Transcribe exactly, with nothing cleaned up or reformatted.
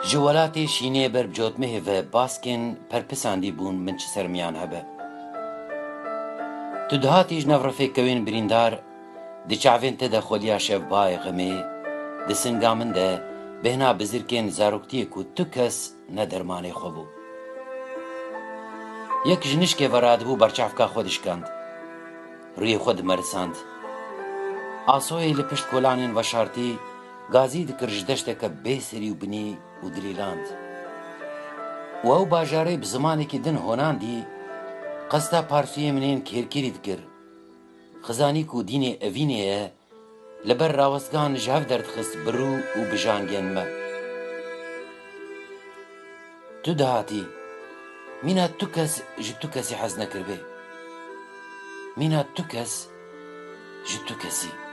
Ji welatê şînê ber bi cotmehê ve baskên perpisandî bûn min çi ser miyan hebe. Tu dihatî ji nav refê kewên birîndar, di çavên te de xweliya şevbayê xemê, di singa min de bêhna bizirkên zaroktiyê ku tu kes ne dermanê xwe bû. Yek ji nişkê ve radibû berçavka xwe dişkand. Rûyê xwe dimerisand. Asoyê li pişt kolanên veşartî gazî dikir ji deşteke bê serî û binî û dilîland. Û ew bajarê bi zimanekî din honandî, qesta parsûyê min ên kêrkêrî dikir. Xizanî ku dînê evînê ye, li ber rawestgan ji hev derdixist bi rû û bi jangên me. Tu dihatî, mîna tu kes ji tu kesî hez nekiribê. Mîna tu kes ji tu kesî.